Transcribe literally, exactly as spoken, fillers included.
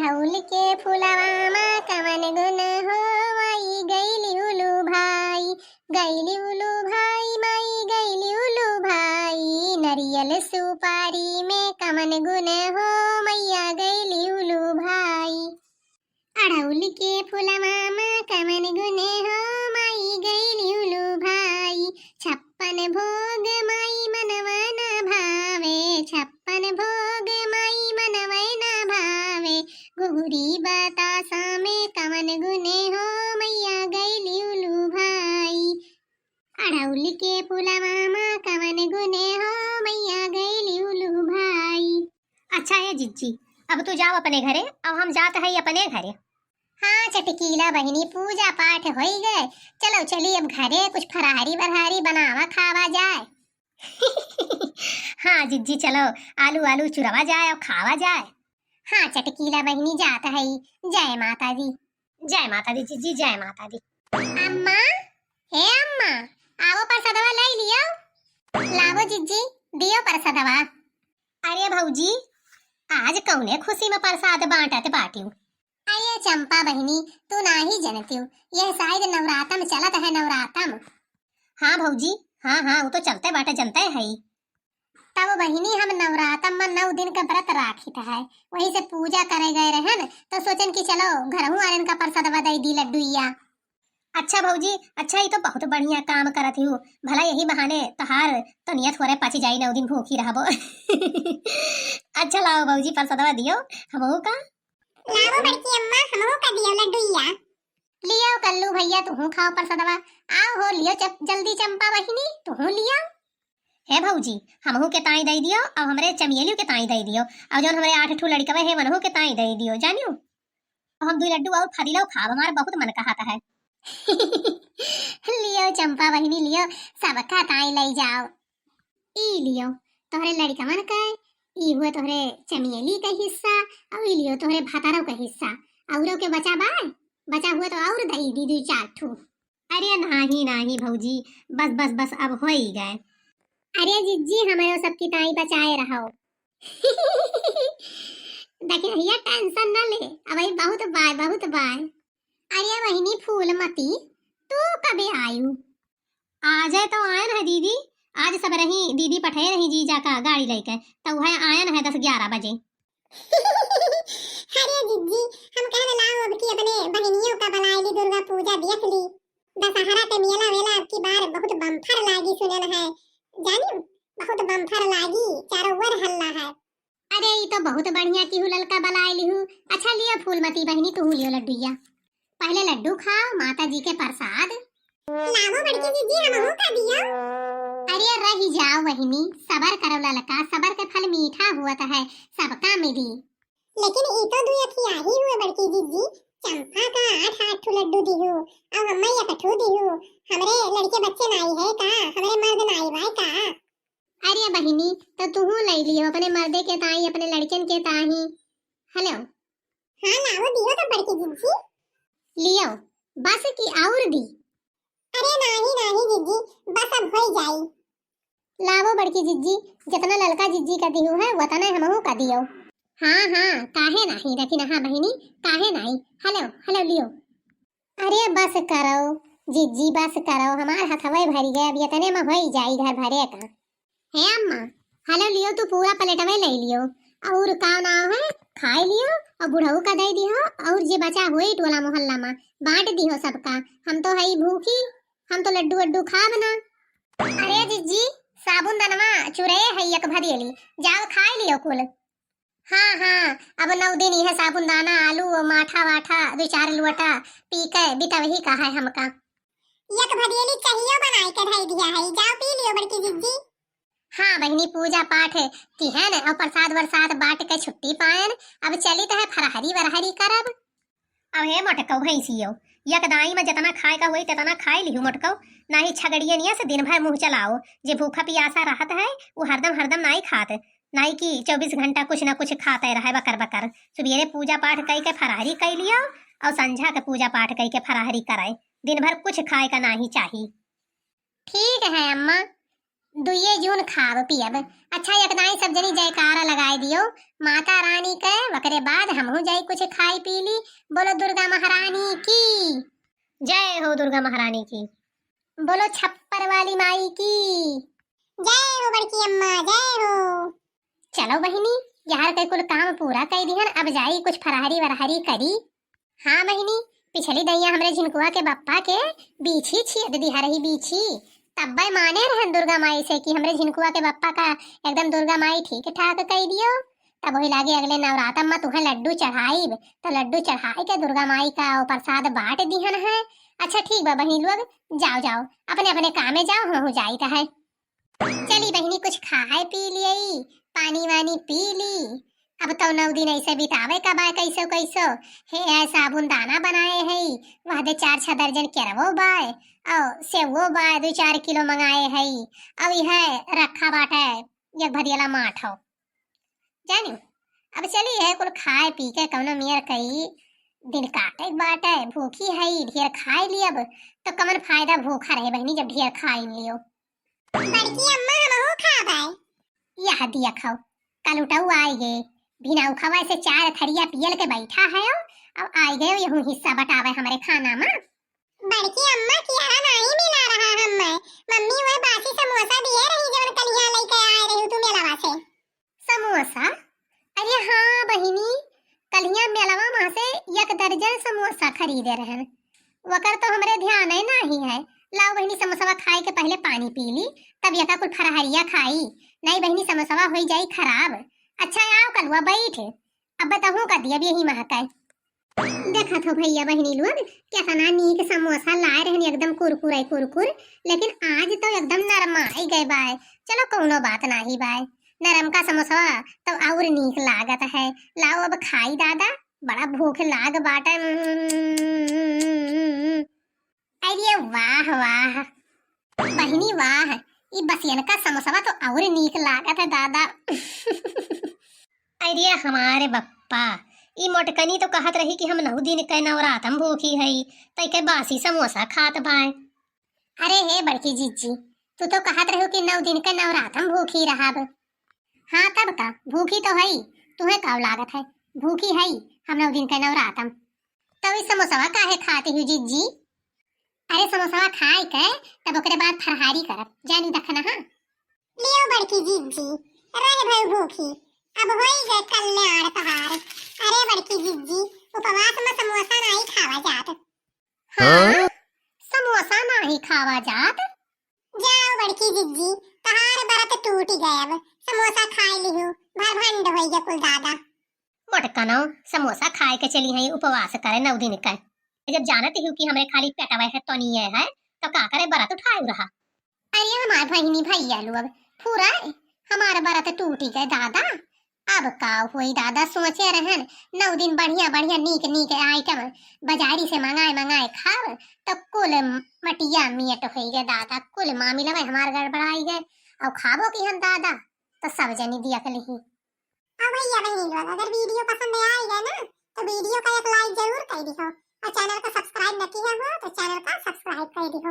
अड़हुल के फुलवा मा कवन गुन हो, माई गइली उलू भाई, गइली उलू भाई, माई गइली उलू भाई, नरियल सुपारी में कवन गुन हो, मैया गइली उलू भाई। अड़हुल के फुलवा मा कवन गुन हो, माई गइली उलू भाई, छप्पन भोग माई मनवा ना भावे, छप्पन भोग माई मनवा ना भावे, घुघुरी बतासा में कवन गुन हो, मैया गइली उलू भाई। अड़हुल के फुलवा मा कवन गुन हो, मैया गइली उलू भाई। अच्छा ए जिज्जी, अब तू जाव अपने घरे, अब हम जात हई अपने घरे। हाँ चटकीला बहिनी, पूजा पाठ होई गए, चलो चली अब घरे, कुछ फराहरी बरहारी बनावा खावा जाए। हाँ जिज्जी चलो, आलू आलू चुरवा जाए और खावा जाए। हाँ चटकीला बहिनी जात हई, जय माता दी। जय माता दी जिज्जी, जय माता दी। अम्मा, हे अम्मा, आवो परसदवा लई लियो। लावो जिज्जी, दियो परसदवा। अरे भौजी, आज कौने खुशी में परसाद बांटत बाटियो? अरे चंपा बहिनी, तू नाही जनतियो, यह शायद नवरातम चलत है, नवरातम। हाँ भौजी, हाँ हाँ, वो तो चलते बाटे, जनते है। तब बहिनी हम नवरातम में नौ दिन का व्रत राखित है, वही से पूजा करे गए रहन, तो सोचन कि चलो घरहू आनन का परसदवा दई दी लड्डुइया। अच्छा भौजी, अच्छा, ई तो बहुत बढ़िया काम करत हियो। भला यही बहाने तहार तनिया थोरे पच जाई, नौ दिन भूखी रहबो। अच्छा लाओ भौजी, परसदवा दियो हमहू का। लाओ बड़की अम्मा, हमहू का दियो लड्डुइया। लियो कल्लू भैया, तुहू खाओ परसदवा। आओ हो, लियो चप-, जल्दी चंपा बहिनी, तुहू लियो। हे भौजी, हमहू के ताई दई दियो, अब हमरे चमेलियो के ताई दई दियो, और जौन हमरे आठ ठू लड़कवे है, वनहू के ताई दई दियो, जानियो। हम दुई लड्डू और फरीलो खाब, हमार बहुत मन कहत है। लियो चंपा बहिनी, लियो, सबका ताई लई जाओ। ई लियो, तोहरे लड़िकवन के, ई हुए तोहरे चमेली के हिस्सा, और ई लियो तोहरे भतारो के हिस्सा। औरो के बचा बा? बचा हुए तो और दई दी दुई चार ठू। अरे नाही, नाही भौजी, बस, बस, बस, अब होई गए। अरे जिज्जी, हमरो सबकी ताई बचाए रहो। देखिए भैया, tension न ले, अबही बहुत बाय, बहुत बाय। अरे बहिनी फूलमती, तू कबे आयु? आजे तो आयन है दीदी, आज सबरही दीदी पठे रही जीजा का गाड़ी लइके, तो वह आयन है दस ग्यारह बजे। अरे जिज्जी, हम कहन लाओ अब की अपने बहनियों का बलाए ली, दुर्गा पूजा देख ली। दशहरा के मेला वेला अब की बार बहुत bumper लागी सुनन है, जानी बहुत bumper लागी, चारों ओर हल्ला है। अरे ई तो बहुत बढ़िया किहू ललका बलाए लिहू। अच्छा लियो फूलमती बहिनी, तू लियो लड्डुइया, पहले लड्डू खाओ, माता जी के प्रसाद। लावो बड़की जिज्जी, हमहू का दियो। अरे रही जाओ बहिनी, सबर करो ललका, सबर के फल मीठा हुअत है, सबका मिली। लेकिन ई तो दुई अखियाही हुए बड़की जिज्जी, चंपा का आठ आठ ठू लड्डू दिहू, और हमें एक ठू दिहू। हमरे लड़के बच्चे नाई है का? हमरे मर्द नाई बाय का? अरे बहिनी, तो तुहू लई लियो अपने मर्दे के ताई, अपने लड़कन के ताई। हेलो। हाँ लावो दियो तो बड़की जिज्जी। लियो, बस की और दी? अरे नाही नाही जिज्जी, बस अब होई जाई। लावो बड़की जिज्जी, जितना ललका जिज्जी का दिहू है, वतना हमहू का दियो। हाँ हाँ, काहे नाही, रखी नहा बहिनी, काहे नाही। हेलो हेलो लियो। अरे बस करो जिज्जी, बस करो, हमार हथवे भरी गए, अब इतने में होई जाई घर भरे का। हे अम्मा, हेलो लियो, तू पूरा प्लेटवे ले लियो, और का नाव है, खाए लियो, और बुढ़ऊ का दे दियो, और जे बचा होई टोला मोहल्ला में बांट दियो सबका। हम तो हई भूखी, हम तो लड्डू वड्डू खाब ना। अरे जिज्जी, साबुन दनवा चुरे है एक भरियली, जाओ खाए लियो कुल। हाँ हाँ, अब नौ दिन यह साबुन दाना, आलू, माठा वाठा, दो चार लोटा पी के बितवही का है हमका। एक भरियली चाहियो बनाए के धई दिया है, जाओ पी लियो बड़की जिज्जी। हाँ बहिनी, पूजा पाठ किहन और प्रसाद वरसाद बांट के छुट्टी पायन, अब चलित है फरहरी वरहरी करब। अब हे मोटकऊ भैंसियो, एक दाई में जितना खाए का होई, तितना खाए लिहू मोटकऊ, नाही छगड़ियनिया से दिन भर मुँह चलाओ। जे भूखा पियासा रहत है, वो हरदम हरदम नाही खात, नाही कि चउबीस घंटा कुछ ना कुछ खाते रहे बकर बकर। सुबेरे पूजा पाठ कई के फराहरी कई लियो और संझा के पूजा पाठ कई के फराहरी करे, दिन भर कुछ खाए का नाही चाही। ठीक है अम्मा, दुइये जून खाब पियब। अच्छा, एक दाई सब जनी जयकारा लगाए दियो माता रानी के, ओकरे बाद हमहू जाई कुछ खाई पी ली। बोलो दुर्गा महारानी की। जय हो दुर्गा महारानी की। बोलो छप्पर वाली माई की। जय हो बड़की अम्मा, जय हो। चलो बहिनी, यार के कुल काम पूरा कई दिहन, अब जाई कुछ फरहरी वरहरी करी। हाँ बहिनी, पिछली दइया हमरे झिनकुआ के बप्पा के बीछी छीद दिहा रही, बीछी। तब्बे माने रहन दुर्गा माई से कि हमरे झिनकुआ के बप्पा का एकदम दुर्गा माई ठीक ठाक कई दियो। तब वही लागे अगले नवरातम मा तुहें लड्डू चढ़ाइब, तो लड्डू चढ़ाई के दुर्गा माई का वो प्रसाद बांट दिहन है। अच्छा ठीक बा बहिनी लोग, जाओ जाओ, अपने अपने कामे जाओ, हमहू जाइत है। चली बहिनी, कुछ खाए पी लियई, पानी वानी पी ली। अब तो नौ दिन ऐसे बितावे का बाय, कैसो कैसो। हे है साबुन दाना बनाए है, वह दे चार छह दर्जन केरवो बाय, और सेवो बाय, दो चार किलो मंगाए है, अब यह रखा बाटे एक भदियला माठ हो। जानी, अब चली है कुल खाए पी के कौनो मेर कई दिन काटे के बाटे। भूखी है, ढेर खाए ली अब, तो कमन फायदा भूखा रहे बहिनी, जब ढेर खाए लियो। बड़की अम्मा, हमहू खाबै। यह दिया खाओ, कल उठाऊ आए गए, भिनाऊ खवा से चार थरिया पियल के बैठा है, अब आए गए यहू हिस्सा बटावे हमरे खाना मा। बड़की अम्मा, कियारा नाही मिला रहा हम्मे, मम्मी वह बासी समोसा दिए रही जवन कलिया लेके आए रही तू मेलावा से। समोसा? अरे हाँ बहिनी, कलिया मेलावा मा से एक दर्जन समोसा खरीदे रहन। वकर तो हमरे ध्यान ही नाही है। लाओ बहिनी, समोसवा खाए के पहले पानी पी ली, तब यका कुल फरहरिया खाई। नहीं बहिनी, समोसवा होई जाई खराब। अच्छा आओ कलुआ बैठ, अब बताहूँ का दिया भी यही महक है। देखत हो भैया बहिनी लोग, केतना नीक समोसा लाए रहनी, एकदम कुरकुरे कुरकुर, लेकिन आज तो एकदम नरमाई गए बाय। चलो कौनो बात नाही बाय, नरम का समोसा तो और नीक लागत है। लाओ अब खाई दादा, बड़ा भूख लाग बाटे। अरे वाह वाह बहिनी वाह, ई बसियन का समोसवा तो और नीक लागत है दादा। अरे हमारे बप्पा, ई मोटकनी तो कहत रही कि हम नौ दिन के नवरातम भूखी हई, तई के बासी समोसा खात बाय। अरे हे बड़की जिज्जी, तू तो कहत रहो कि नौ दिन के नवरातम भूखी रहब। हाँ तब का, भूखी तो हई, तुहे काव लागत है, भूखी हई हम नौ दिन के नवरातम। तब ई समोसवा काहे खाती हूँ जिज्जी? अरे समोसवा खाए के तब ओकरे बाद फरहारी करब, जानी दखना हाँ। लियो बड़की जिज्जी, रह भई भूखी, अब होई गए कल्याण तहार। अरे बड़की जिज्जी, उपवास मा समोसा नाही खावा जात। हाँ? हाँ? समोसा नाही खावा जात? जाओ बड़की जिज्जी, तहार बरत टूटी गए, अब समोसा खाए लिहू, भरभंड होई गए कुल दादा। मोटकनो, समोसा खाए के चली हैं उपवास करे नौ दिन का। जब जानत ही कि हमरे खाली पेटवे है तो नहीं है, तो का करे बरत उठाए रहा। अरे हमार बहिनी भैया लोग, पूरा हमार बरत टूटी गए दादा। अब का होई दादा, सोचे रहन नौ दिन बढ़िया बढ़िया नीक नीक आइटम बाजारी से मंगाए मंगाए खाब, तो कुल मटिया मियट होई गए दादा, कुल मामिला में हमार गड़बड़ाई गए। और खाबो की हम दादा, तो सब जनी दिया के लिही। और भैया बहिनी लोग, अगर वीडियो पसंद आए गए ना, तो वीडियो का एक लाइक जरूर कर दिहो, और चैनल का सब्सक्राइब न किया हो तो चैनल का सब्सक्राइब कर दिहो।